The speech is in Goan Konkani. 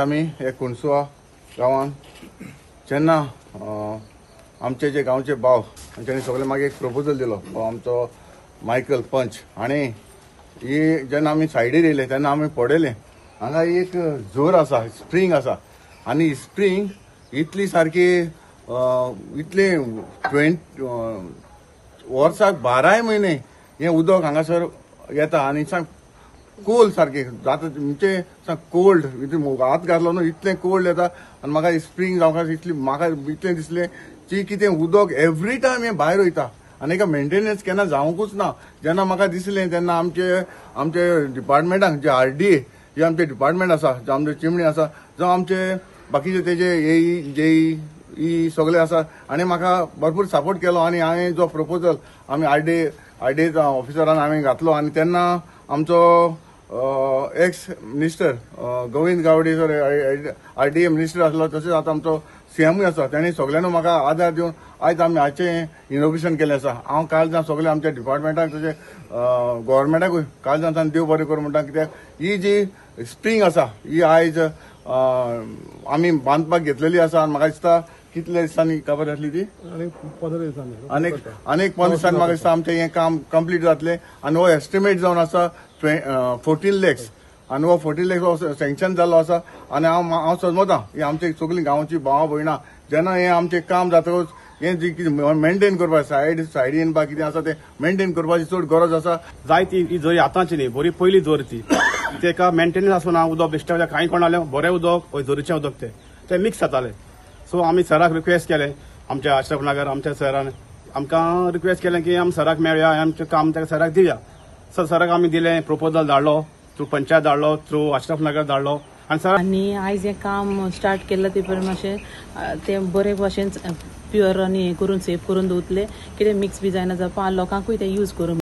आमी हे कुणसुआ गांवान जेन्ना आमचे जे गांवचे भाव तांच्यांनी सगळे मागीर एक प्रपोजल दिलो, आमचो मायकल पंच हाणें ही जेन्ना आमी सायडीर येयले तेन्ना आमी पळयलें हांगा एक जोर आसा, स्प्रींग आसा आनी स्प्रींग इतली सारकी इतली 20 वर्साक 12 म्हयने हें उदक हांगासर येता आनी कोल्ड सारकें जाता, म्हणजे कोल्ड हात घातलो न्हू इतलें कोल्ड येता. आनी म्हाका स्प्रींग जावंक इतली म्हाका इतलें दिसलें की कितें उदक एवरी टायम हें भायर वयता आनी एका मेंटेनन्स केन्ना जावंकूच ना. जेन्ना म्हाका दिसलें तेन्ना आमचे आमचे डिपार्टमेंटाक जे आर डी ए जे आमचे डिपार्टमेंट आसा, जे आमचे चिमणी आसा, जावं आमचे बाकीचे तेजे ए जे ई सगळे आसा, आनी म्हाका भरपूर सपोर्ट केलो. आनी हांवें जो प्रपोजल आमी आर डी ऑफिसरान हांवें घातलो आनी तेन्ना आमचो ex minister Govind Gawade sir RDA minister आसलो, तशेंच आतां आमचो सीएमूय आसा, तेणी सगळ्यांनी म्हाका आदार दिवन आयज आमी हाचें इनोग्रेशन केलें आसा. हांव कालच्यान सगळे आमच्या डिपार्टमेंटाक तशें गोवोरमेंटाकूय कालच्यान देव बरें करूं म्हणटा, कित्याक ही जी स्प्रींग आसा ही आयज आमी बांदपाक घेतलेली आसा. आनी म्हाका दिसता कितले दिसांनी खबर आसली ती आनीक आनीक 15 दिसांनी म्हाका दिसता आमचें हें काम कंप्लीट जातलें. आनी हो एस्टिमेट जावन आसा 14 लॅक्स आनी हो 14 लॅक्स हो सँक्शन जाल्लो आसा. आनी हांव समजता ही आमची सगळीं गांवची भावां भयणां जेन्ना हें आमचें काम जातकूच हें जी कितें मेंटेन करपाक सायड सायडीन बा कितें आसा तें मेंटेन करपाची चड गरज आसा. जाय ती ही झरी आतांची न्ही, बरी पयली झर ती. तेका मेंटेनन्स आसूं उदक बेश्टें कांय कोण बरें उदक वो झरीचें उदक तें तें मिक्स जातालें. सो आमी सराक रिक्वेस्ट केलें, आमच्या अशरफ नगर आमच्या सरान आमकां रिक्वेस्ट केलें की आमी सराक मेळया, आमचें काम ताका सराक दिवया. सो सराक आमी दिलें, प्रपोजल धाडलो थ्रू पंचायत धाडलो, थ्रू अशरफ नगर धाडलो आनी सर आनी आयज हें काम स्टार्ट केलां ते पळय मातशें तें बरे भशेन प्युअर आनी हें करून सेफ करून दवरतले, कितें मिक्स बी जायना जावपा, लोकांकूय तें यूज करूंक.